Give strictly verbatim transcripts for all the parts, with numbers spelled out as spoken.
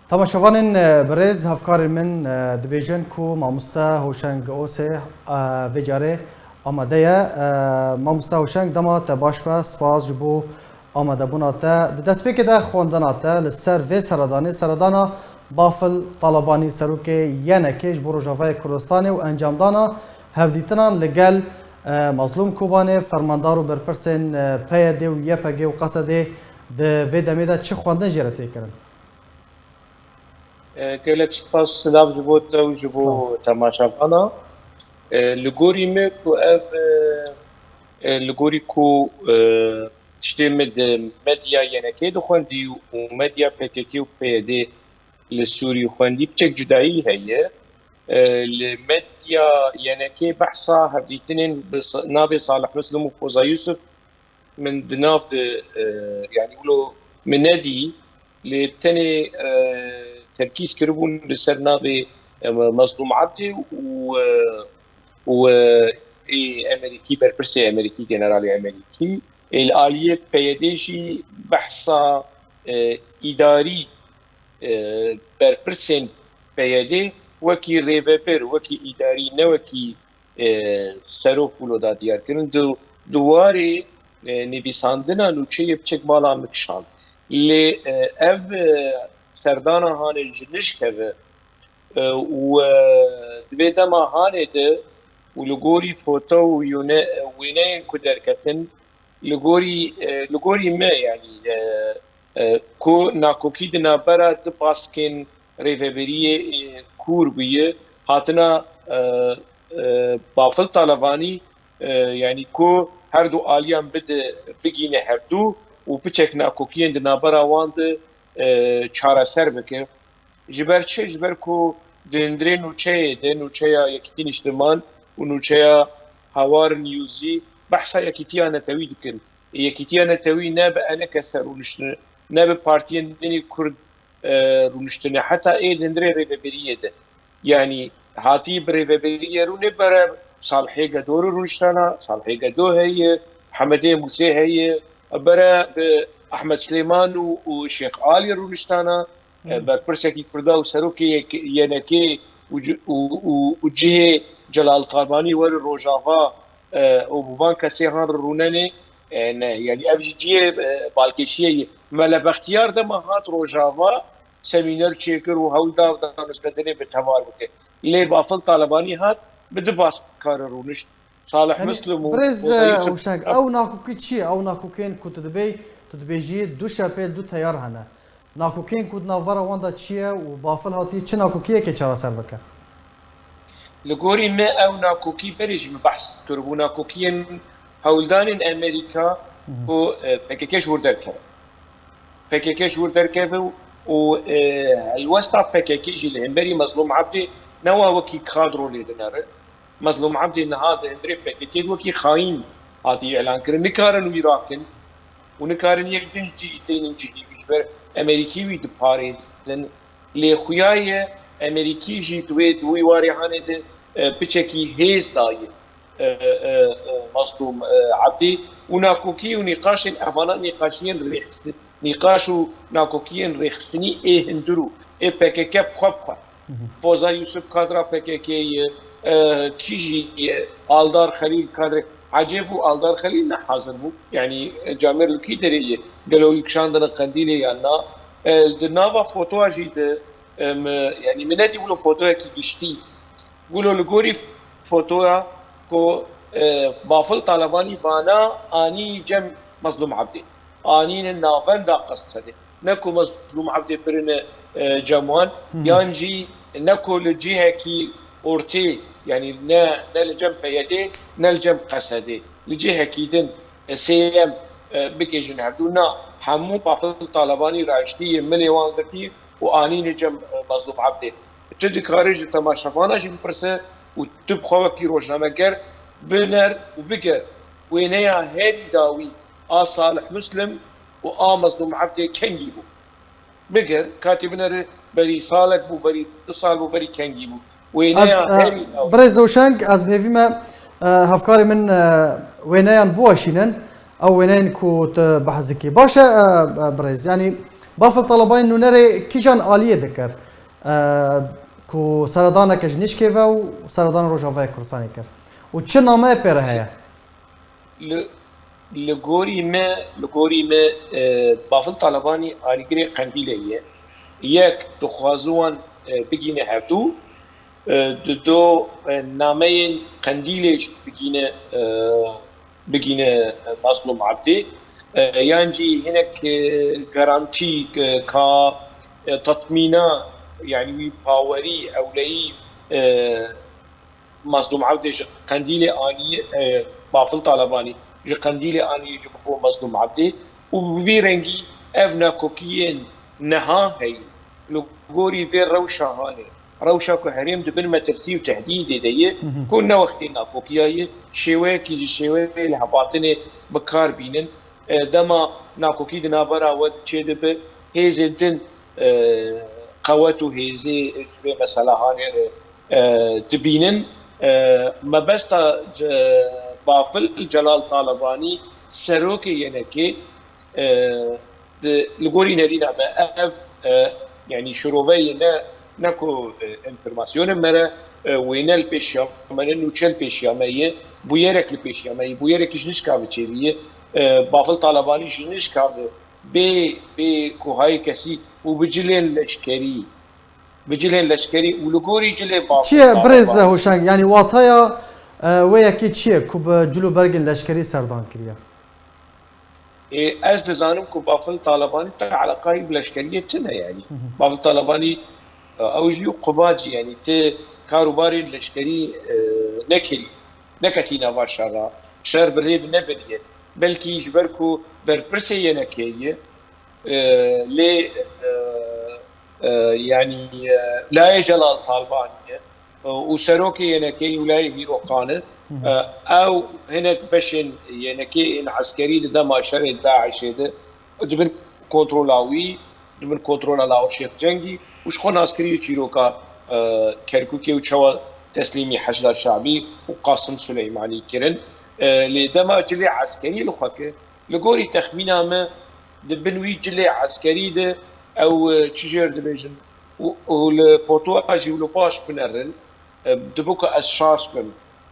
Temaşevanên, e, birêz, hevkarên min, e, dibêjin ku mamoste Hoşeng Ose, e, vê carê amade ye. E, mamoste Hoşeng, dema te baş be, spas ji bo amadebûna te. Di destpêkê de xwendina te li ser vê seredanê, seredana Bafil Talabanî, serokê Y N K'ê ji bo Rojavayê Kurdistanê û encamdana hevdîtinan li gel, e, Mazlûm Kobanê, fermandar û berpirsên, e, P Y D û Y P G û Qesedê di vê demê de çi xwendin jê re tê kirin? E, gelek spas, silav ji bo te û ji bo Silav. temaşevana. E, li gorî me ku ev, e, e, li gorî ku, e, tiştê me di medya Y N K'ê dixwendî û medya P K K û P Y D li Sûrî xwendî, piçek cudayî heye. E, li medya Y N K'ê behsa hevdîtinên bi sa-, navê Salih Muslim û Foza Yusuf min di nav de, e, yanî wilo min nedî, lê tenê, e, terkîz kiribûn li ser navê, e, Mazlûm Ebdî û, e, û, e, ê Emerîkî, berpirsê Emerîkî, generalê Emerîkî, ê li aliyê P Y D jî behsa, e, îdarî, e, berpirsên P Y D wekî rêvebir, wekî îdarî, ne wekî e, serok wilo da diyar kirin. Di, di warê, e, nivîsandina nûçeyê piçek bala min kişand. Lê, e, ev, e, serdana hanê ji nişkeve, e, û, e, di vê dema hanê de û li gorî foto û yûne-, wêneyên ku derketin, li gorî, e, li gorî me, yanî, e, e, ku nakokî di navbera du baskên rêveberiyê, e, kûr bûye, hatina, e, e, Bafil Talebanî, e, yanî ku her du aliyan bide, bigîne hevdu û piçek nakokiyên di navbera wan de, e, çareser bike. Ji ber çi? Ji ber ku di hundirê nûçeyê de, nûçeya Yekîtî Niştiman û nûçeya Hawar Newsî behsa yekîtiya netewî dikin. Yekîtiya netewî ne bi E N K'ê rûniştine, ne bi partiyên din ê Kurd, e, rûniştine. Heta ê li hundirê rêveberiyê de. Yanî hatî bi rêveberiyê rûnê, bere Salihê Gedo rûniştana, Salihê Gedo heye, Hemedê Mûsê heye, bere bi Ehmed Silêman û, û Şêx Alî rûniştana, e, berpirsekî Kurda û serokê Y N K'ê û ci-, û, û, û cihê Celal Tabanî were Rojava, e, û bi van kesê han rûnenê, e, ne, yanî ev jî cihê, e, balkêşiyê ye. Mele Bextiyar dema hat Rojava, semîner çêkir û hewl da danûstedinê bi tevar bike. Lê Bafil Talebanî hat bi du baskar rûnişt. Salih Yanî, Muslim û birêz, Oda e, Yusuf. Huşeng, ew nakokî çi ye? Ew nakokên ku tu dibê, tu dibêjî du şepêl, du teyar hene. Nakokên ku di navbera wan de çi ye û Bafil hatiye çi nakokiyekê çareser bike? Li gorî me ew nakokî berê jî min behs kiribû, nakokiyên hewldanên Amerîka Mhm. ku, e, P K K ji wir derkeve. P K K ji wir derkeve û, û, e, helwesta P K K jî li hemberî Mezlûm Ebdî ne wa wekî kadro lê dinere. Mezlûm Ebdî niha di hundirê P K K wekî xayîn hatî îlan kirin. Nikarin wî rakin û nikarin yek din jî tênin cihî wî, ji ber Amerîkî wî diparêzin. Lê xuya ye Amerîkî jî di wê, di wî warê hanê de, e, piçekî hêz daye, e, e, e, Mezlûm, e, Ebdî û nakokî û nîqaşên, evana nîqaşiyên rêxistin, nîqaş û nakokiyên rêxistinî ê hundir û ê P K K bi xwe bi xwe. Foza Yusuf kadra P K K ye, e, kî jî ye, Aldar Xelîl kadre. Ecêb bû, Aldar Xelîl ne hazir bû. Yanî, e, camêr li kî derê ye? Gelo wî kişandine Qendîlê yan na? E, di nava fotoya jî de, e, me, yanî min nedî wilo fotoyekî giştî. Wilo li gorî fotoya ku, e, Bafil Talebanî vana anî cem Mezlûm Ebdî. Anîne navenda Qesedê. Ne ku Mezlûm Ebdê birine, e, cem wan, Hı hı. yan jî ne ku li cihekî ortê, yanî ne, ne li cem P Y D'ê, ne li cem Qesedê. Li cihekî din, e, sêyem, e, bigihîjin hevdû. Na, hemû Bafil Talebanî rahiştiye, milê wan girtiye û anîne cem, e, Mezlûm Ebdê. Tu dikarî ji temaşevana jî bipirse û tu bi xwe wekî rojnameger biner û biger wêneya herî dawî a Salih Muslim û a Mezlûm Ebdê kengî bû. Biger, katî binere berî salek bû, berî du sal bû, berî kengî bû. Wêneya Ez, e, herî dawî. Birêz Rewşeng, ez bi hêvî me, e, hevkarê min, e, wêneyan biweşînin. Ew wêneyên ku tu behs dikî. Baş e, e, e, birêz, yanî Bafil Talebanî nûnerê kîjan aliyê dikir, e, ku seredaneke ji nişkê ve û seredana Rojavayê Kurdistanê kir? Û çi nameyê pê re heye? Li, li gorî me, li gorî me, e, Bafil Talebanî alîgirê Qendîlê ye. Yek, dixwaze wan, e, bigîne hevdû, e, di do, e, nameyên Qendîlê jî bigîne, e, bigîne, e, Mazlûm Ebdê, e, yan jî hinek, e, garantî, e, ka, e, tatmîna, yanî wî pawerî, ewleyî, e, Mazlûm Ebdê ji Qendîlê anî, e, Bafil Talebanî ji Qendîlê anî ji bo Mazlûm Ebdê û bi vî rengî ev nakokiyên niha heye. Li gorî vê rewşa hane, rewşa ku herêm di bin metirsî û tehdîdê de ye, ku ne wextê nakokiya ye, şêweyekî ji şêweyê lihevhatinê bi kar bînin. E, dema nakokî di navbera we de çêdibe, hêzên din, e, qewet û hêzê ji vê mesela hanê re, e, dibînin. E, mebesta ce-, Bafil Celal Talebanî, serokê Y N K'ê, e, di, li gorî nerîna me ev, e, yanî şiroveyê ne, ne ku, e, enfirmasyonên me re, e, wêne li pêşiya me ne, nûçe li pêşiya me ye, bûyerek li pêşiya me ye, bûyerekî ji nişka ve çêbî ye. E, Bafil Talebanî ji nişka ve bê, bê kuhayê kesî û bi cilên leşkerî, bi cilên leşkerî û li gorî cilê Bafil Çi ye birêz Talebanî. Hoşeng? Yanî wataya, e, wê yekê çi ye ku bi cil û bergên leşkerî serdan kiriye? Ê, ez dizanim ku Bafil Talebanî te eleqayî bi leşkeriyê tune, yanî. Bafil Talebanî, e, ew jî qubacî, yanî ti karûbarên leşkerî, e, nekirî, neketî nava şera, şer bi rê bi nebiriye. Belkî ji ber ku berpirsê Y N K'ê ye, e, lê, e, e, yanî, e, layê Celal Talbanî ye, e, û serokê Y N K'ê û layê Hîrokan e. E, ew hinek beşên Y N K'ê ên eskerî di dema şerê DAIŞ'ê de dibin kontrola wî, dibin kontrola Lawir Şêx Cengî û ji xwe naskirî çîroka, e, Kerkûkê û çawa teslîmî Heşda Şabî û Qasim Suleymanî kirin. E, lê dema cilê eskerî li xwe kir, li gorî texmîna me di bin wî cilê eskerî de ew, e, çi jêr dibêjin û, û li fotoya jî wilo baş binerin, e, dibo ku ez şaş bim.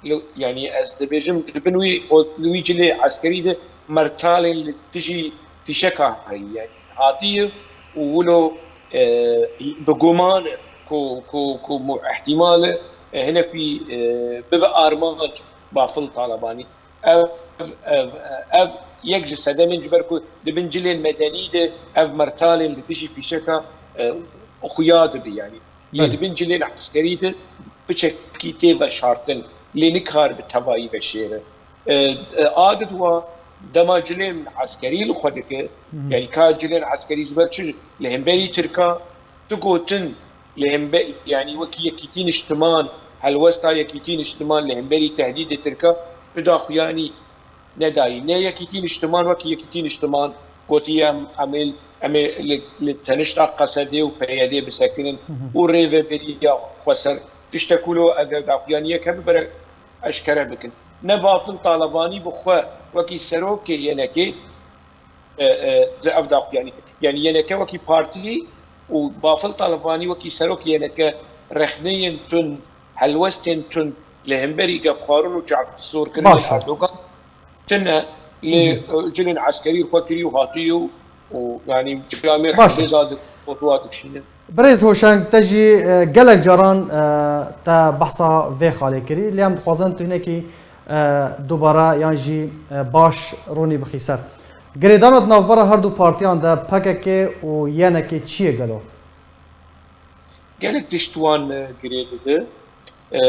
Li, yanî ez dibêjim di bin wî fo-, li wî cilê eskerî de mertalên li dijî fîşeka heye. Yanî hatiye û wilo, e, bi guman e ku, ku, ku mu-, ihtimal e, e, hinek wî, e, bibe armanc Bafil Talebanî. Ev, ev, ev yek ji sedemên ji ber ku di bin cilên medenî de ev mertalên li dijî fîşeka, e, xuya dibe, yanî. Lê Belê. Di bin cilên eskerî de piçekî tê veşartin, lê nikaribe tevayî veşêre. E, e, a di dua dema cilên eskerî li xwe dike, Hı hı. Yanî ka cilên eskerî ji ber çi li hemberî Tirka, tu gotin li hembe-, yanî wekî Yekîtî Niştiman, helwesta Yekîtî Niştiman li hemberî tehdîdê Tirka, tu daxuyanî nedayî. Ne Yekîtî Niştiman wekî Yekîtî Niştiman gotiye em, em ê, em ê li, li tenişta Qesedê û P Y D'ê bisekinin Hı hı. û rêveberiya xweser tiştek wilo eger daxuyaniyek hebe bere eşkere bikin. Ne Bafil Talebanî bi xwe wekî serokê Y N K'ê, e, e, di ev daxuyanî. Yanî Y N K wekî partî û Bafil Talebanî wekî serokê Y N K rexneyên tund, helwestên tund li hemberî gefxwarin û çavsorkirinê Baş e. Erdogan tune lê, Hı hı. e, cilên eskerî xwe kirî û hatiye û, û, yanî camêr Baş e. Hemêza di fotowa dikişînin. Birêz Hoşeng, te jî, e, gelek caran, e, te behsa vê xalê kirî, lê em dixwazin tu hinekî, e, dubare yan jî, e, baş ronî bixî ser. Girêdana di navbera her du partiyan de P K K û Y N K çi ye gelo? Gelek tişt wan, e, girê dide. E,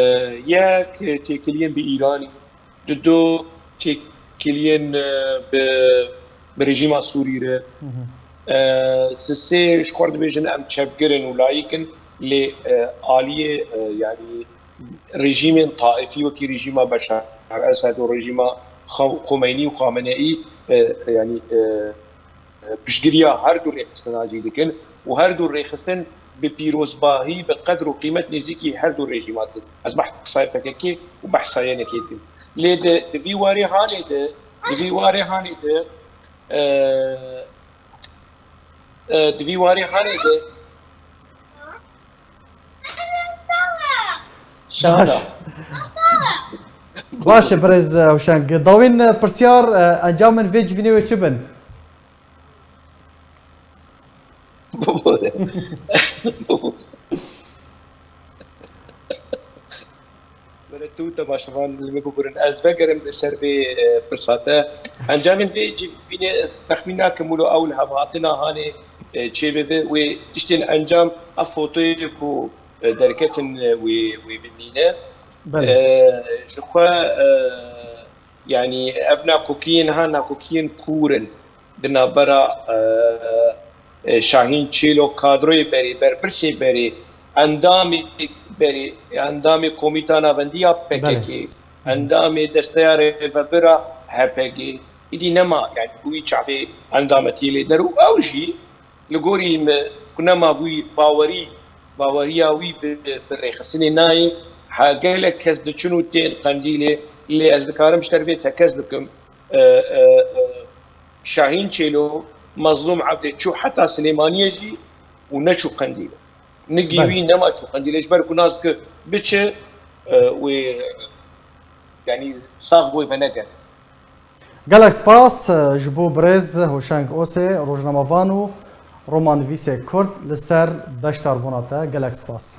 yek, e, têkiliyên bi Îranî, di do têkiliyên, e, bi, bi rejîma Sûrî re. Hı hı. E, sisê ji xwe dibêjin em çepgir in û layîk in, lê, e, aliyê, e, yanî rejîmên taifî wekî rejîma Beşar Esed û rejîma Xo-, Xomeyni û Xameneî, e, yanî, e, piştgiriya her du rêxistina jî dikin û her du rêxistin bi pîrozbahî, bi qedr û qîmet nêzîkî her du rejîma dikin. Ez behsa P K K û behsa Y N K dikim. Lê di, di vî warê hanê de, di vî warê hanê de, e, e, di vî warê hanê de. Baş. Baş e birêz Hewşeng. Dawîn pirsyar, e, encamên vê civînê wê çi bin? Were tu temaşevan li min bibirin. Ez vegerim li ser vê, e, pirsa te. Encamên vê civînê ez texmîn nakim wilo ew li hevhatina hanê, e, çêbibe. Wê tiştên encam, ev fotoyê ku, e, derketin, e, wê, wê binîne. Belê. E, ji xwe, e, yanî ev nakokiyên ha nakokiyên kûr in. Di navbera, e, e, Şahîn Çêlo kadroyê berê, berpirsê berê, endamê berê, endamê Komîta Navendî ya P K K, Belê. Endamê Desteya Rêvebir a H P G, îdî nema, yanî bi wî çavê endametiyê lê der û ew jî li gorî min ku nema wî bawerî, baweriya wî bi, bi rêxistinê nayê, ha gelek kes diçin û tên Qendîlê, lê ez dikarim ji te re vê tekez bikim. E, e, e, Şahîn Çêlo, Mezlûm Evdê çû heta Silêmaniyê jî û neçû Qendîlê. Nigî Belê. Wî nema çû Qendîlê, ji ber ku nas ki biçe, e, wê, yanî sax bû wê venegere. Gelek spas, e, ji bo birêz Hoşeng Osê, rojnamevan û romannivîsê Kurd li ser beşdarbûna te. Gelek spas.